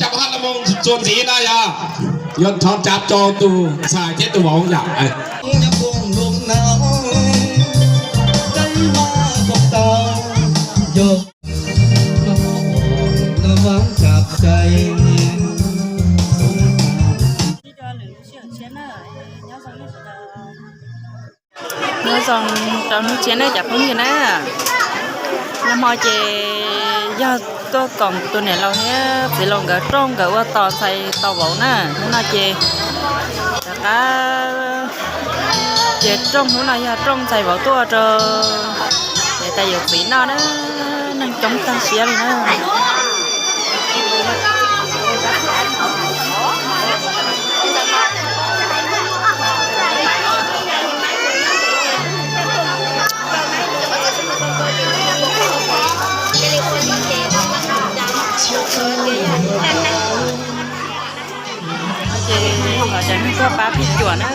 Cov hab la moo txuas ntxiv no yog yuav thov cab rau tus ntxhais thiab tus vauv yom. Nyob zoo rau hnub tshiab na cov phooj ywg na. Nag hmo ces yog tuaj koom tus niam laus thiab txiv laus nkawd rooj nkawd ua tos ntxhais tos vauv na. Hnub no ces rov qab ces rooj, hnub no yog rooj ntxhais vauv tuaj rau niam tais yawm txiv noj na. Neeg coob tag siab li na. Ces ho cov neeg tuaj pab phij cuam na.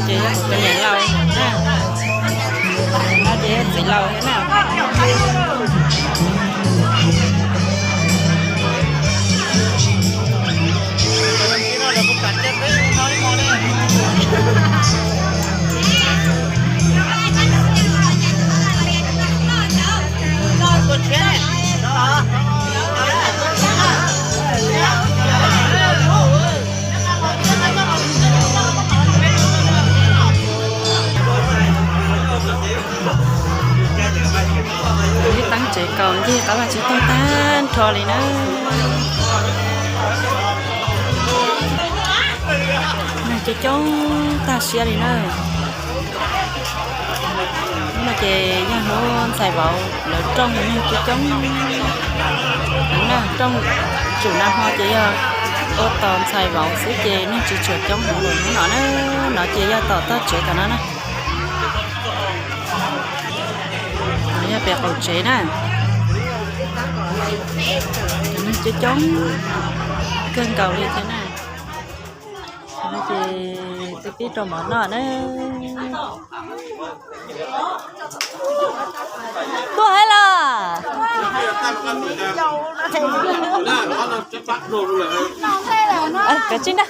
Ces yog kuv tus niam laus na, no ces yog txiv laus thiab na. Ib teeb tsev kaus ncig qab vaj tsib taug tag nrho li na. Neeg coob coob tag siab li na. Hnub no ces yog hnub ntxhais vauv lawv rooj, neeg coob coob na. Rooj tsum nag hmo ces yog ua tos ntxhais vauv xwb ces neeg tsis tshua coob heev li hnub no na. No ces yog tom toj tsev tom no na. No yog pem qaum tsev na. Cov neeg coob coob kawg nkaus li thiab na. No ces twb pib rau mov noj na. Tuaj hais los. Kav tsij ntag.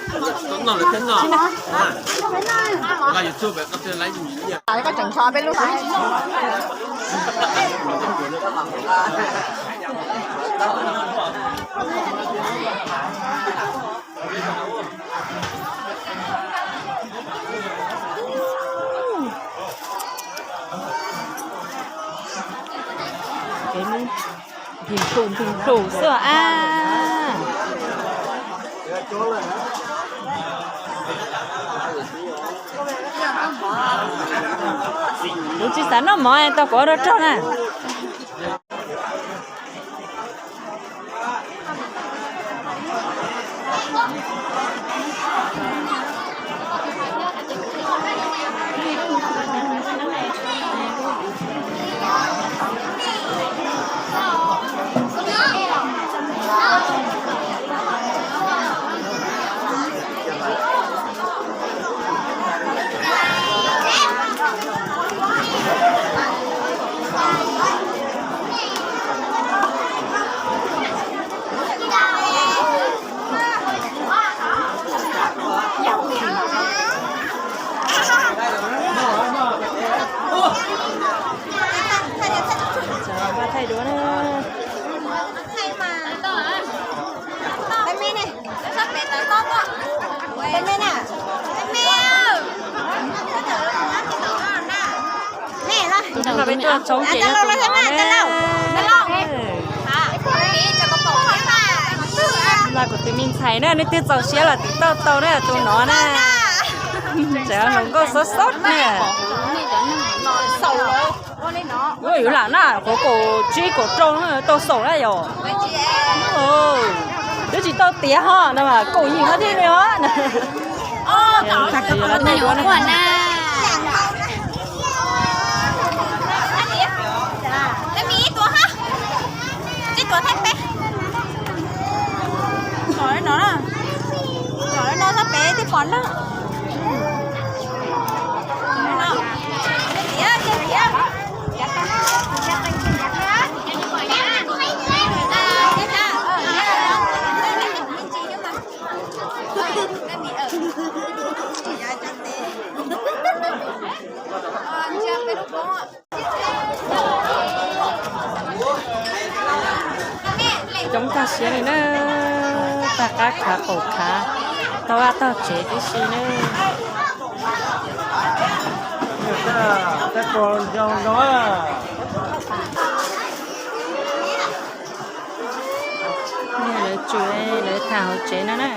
Nthim plhum nthim plhum xwb a. Kuv tsis xav noj mov, tau kuv ua rau rog na. Thaij duab na. Tus no peb tuaj tshoob ces yog tus no na. Mas kuv tus me ntxhais na, nws twb txaus siab los twb tau tau na, tus no na. Tseem hluas nkauj xob xob na. Ua yuav lam na, qhuav kaum tsib kaum rau tau xaus na yom. Twb tsis tau tiav ho no mas kaum yim no thiaj li os. Thaij duab na. Ib tuav, ib tuav Coob tag siab li na, tag qab khav qaum khav, tau vaj tog tsev tib si na. Lawv tsum, lawv tham hauv tsev no na.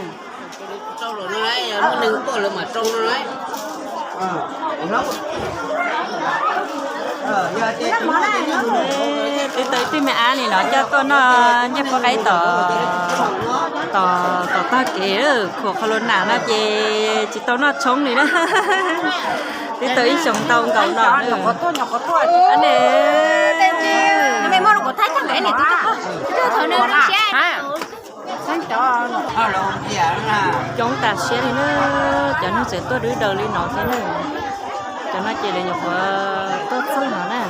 Twb tau ib tug me ab li no coj tuaj noj nyiaj pub qaib tom, tom tog kev, khuam qhov los nam no ces tsis tau noj tshoob li na. Twb tau ib xyoos ntau nkaus no. Coob tas siab li na, cov neeg txawm tuaj dwb daws li no thiab na. Cov no ces lawv nyuam qhuav tuaj txog no na.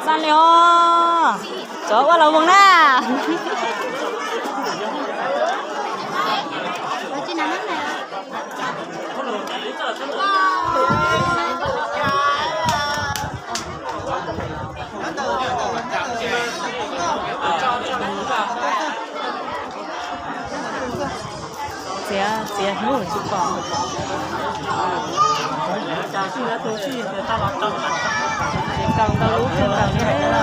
Xav li os, cov ua los voos na. Txiav, txiav hnub tsis pom. Tsis kaus ntau lub tsis kaus li, cov tub los khoom na.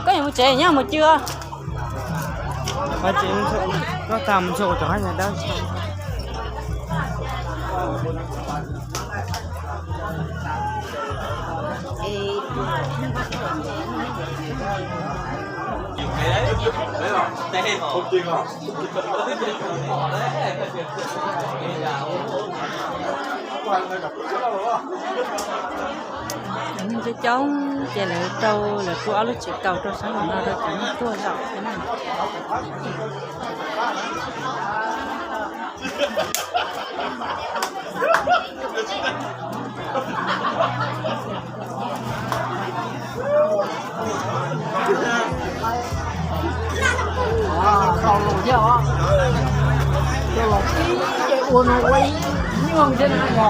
Koj yuav mus tsev nyob mus cw. Koj tag mus txog cov haj yam dawb. Cov neeg coob coob ces lawv rau, lawv pub ob lub tsev kaus rau sab nraum no rau cov neeg tuaj zaum thiab na. Los tib ces ua no ua ib nyuag thiab na.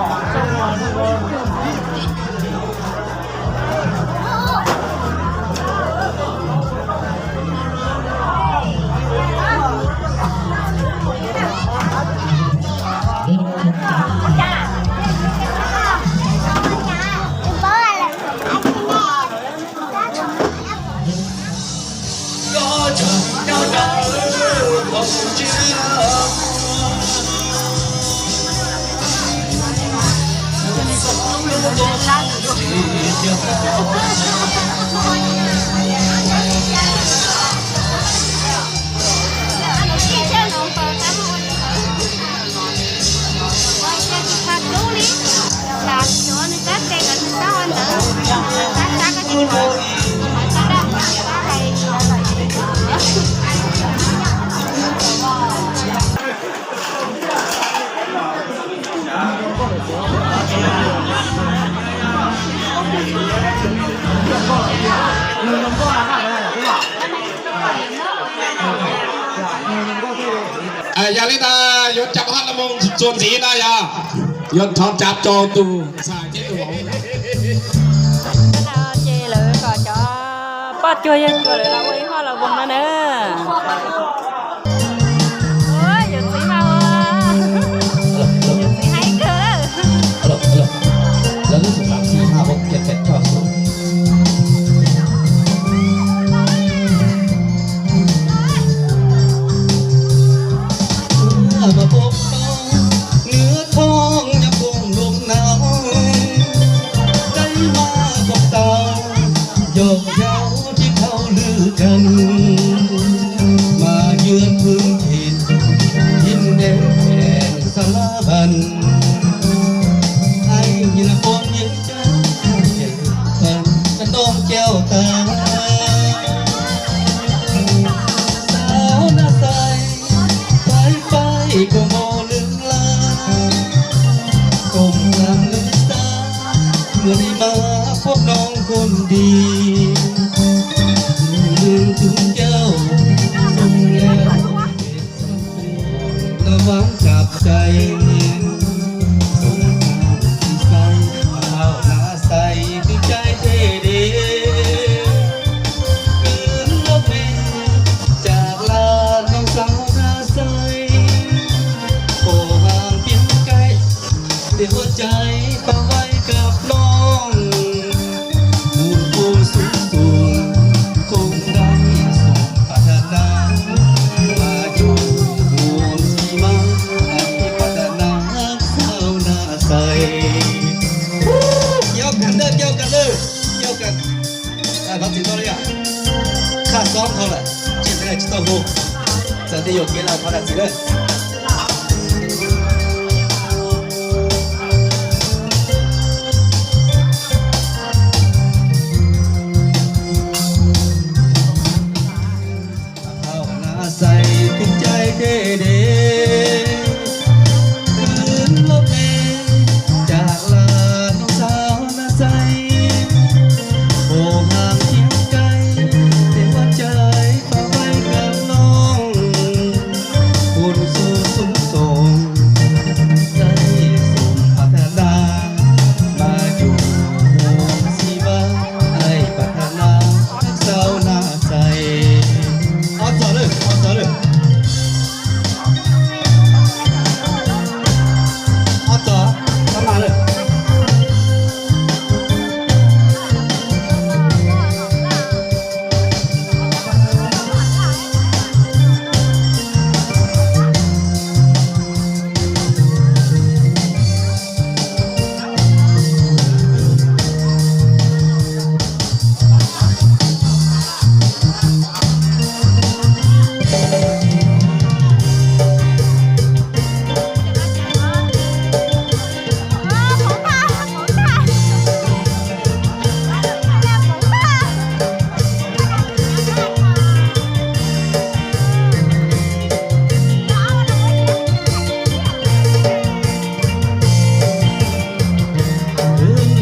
Yog li ntawd yuav cov haj la moos txuas ntxiv na yog, yuav thov cav tso tus ntxhais thiab tus vauv. Ces lawv kom cov poj cuag yawg cuag lawv los ua ib hoj los voos no na. Yawm txiv mas ua, yawm txiv haib kawg. Trần mà duyên thương thịt, thịt đêm hẹn xa lá bần. Anh nhìn ôm những trái tim, anh ôm treo ta. Sao na say, phai phai kò mò lưng la. Kò mò lưng la, người đi mà phốp non khôn đi. Nws tus yau zoo leo, nws vab cab cai, zoo tsis sai, hau na sai, twb cai thiaj de. Kwv loj me, cas la noo xav na sai, hos hav pib kaim, tes huab cai pab vaib kab looj. Mus pum xub xum, khoo dai xum pab thab na, mas yus mus tsis mas, pab thab na xav na sai. Yog kawg lawm, yog kawg lawm, yog kawg. Thov txim ntau li, khaj xob dhau lawm, tsis tau hu, txawm tias yuam kev los thov zam txim lawm. Hau na sai, twb cai thiaj de. Kwv loj me, cas la noo xav na sai, hos hav pib kaim, tes huab cai pab vaib kab looj. Pum xub xum, xum, xum pab thab na, mas yus mus tsis mas, pab thab na xav na sai. Ob txog lawm, ob txog lawm. Ob txog, tab mas lawm.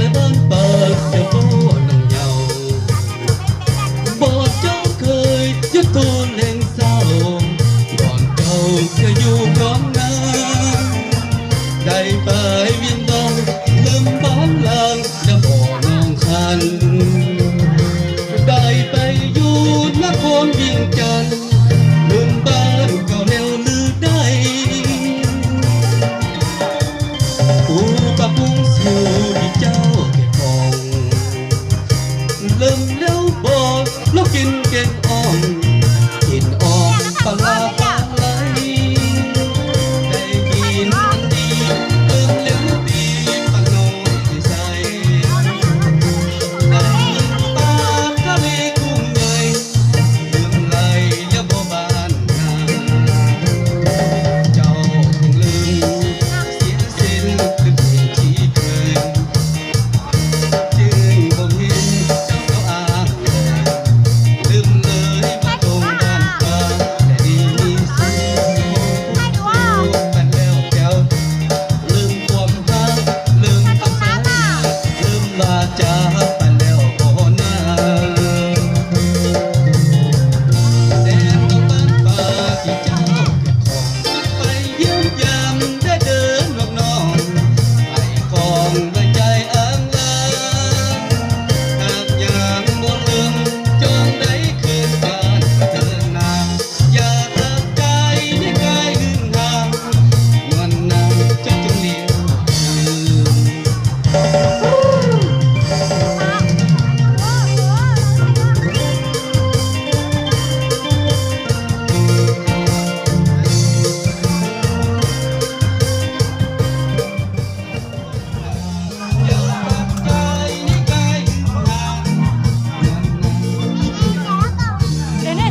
Lawv npaj pawg cov poj noog nyaum, npog cov kawg yog tus neeg xaus, npog rau kawg yus koj na. Dais pais viaj ntaug lawv npab leeg yog poj noog qhan. Dais pais yus nab qhuas viaj cas, lawv npab kaum leej lwm dais. Kuv pab poob xyuv ris cau kev khoom, lawv leej npog lub keeb keeb om, keeb om pab laj pab lais. Dais kis nti, lawv leej nti pab noog sai. Dais pab kab li kuv nyais, lawv lais yog pog pab na. Cau khoom lwm, xiam xeeb lwm tsis kawg, ceeb nkaus hib cau kau av lawm, lwm lawm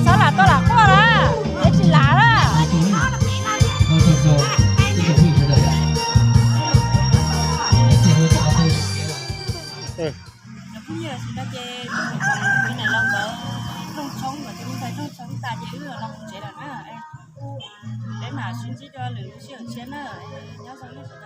Txhob lam tau lam quaj na, es tsis lam na. Cov phooj ywg sawv daws ces kuv nim los nkawd rooj tshoob, nkawd tus ntxhais rooj tshoob tas ces wb los mus tsev lawm na. Peb mam sib ntsib dua lwm lub sij hawm tshiab na. Nyob zoo.